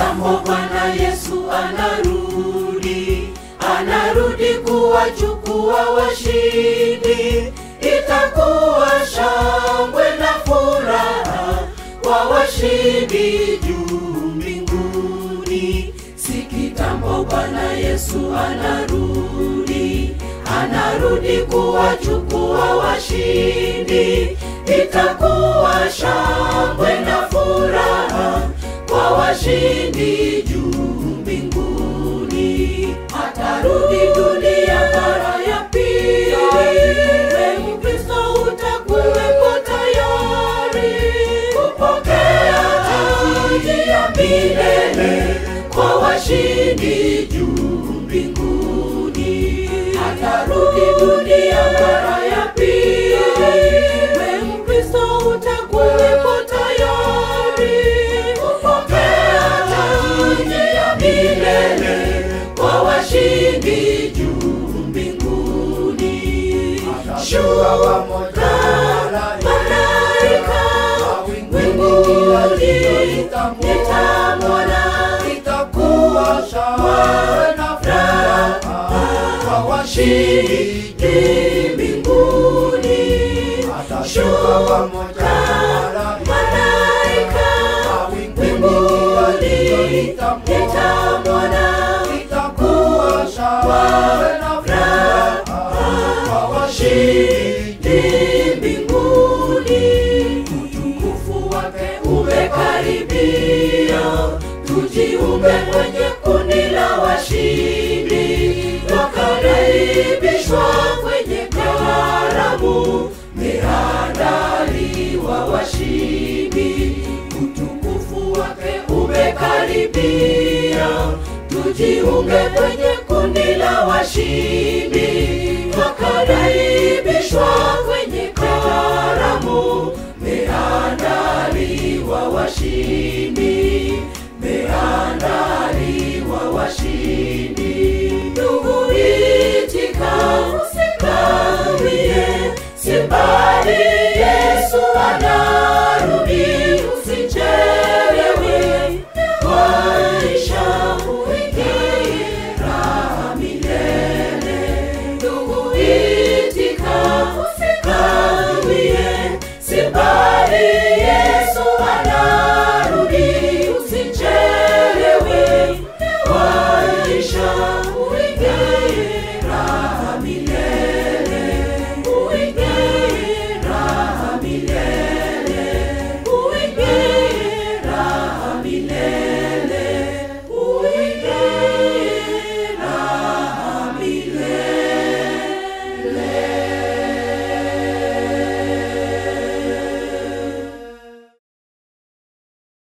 kitambo Bwana Yesu anarudi, anarudi kuwachukua washindi. Itakuwa shangwe na furaha kwa washindi juu mbinguni. Si kitambo Bwana Yesu anarudi, anarudi kuwachukua washindi. Itakuwa shangwe na furaha kwa washindi juu mbinguni. Atarudi dunia mara ya pili, wewe Mkristo utakuwepo tayari kupokea taji ya milele kwa washindi juu mbinguni. Atarudi dunia mara ya pili, wewe Mkristo utakuwepo tayari kupokea taji ya milele kwa washindi juu mbinguni. Atashuka pamoja na Malaika mawinguni, nitamwona. Itakuwa shangwe na furaha kwa washindi Washindi mbinguni. Atashuka pamoja na Malaika mawinguni, nitamwona. Itakuwa shangwe na furaha kwa washindi mbinguni. Utukufu wake umekaribia, tujiunge kwenye kundi la washindi. Twakaribishwa kwenye karamu imeandaliwa washindi. Utukufu wake umekaribia, tujiunge kwenye kundi la washindi. Twakaribishwa kwenye karamu imeandaliwa washindi, imeandaliwa washindi. Ndugu itika, usikawie, si mbali Yesu anarudi, usichelewe maisha uingie raha milele. Ndugu itika, usikawie, si mbali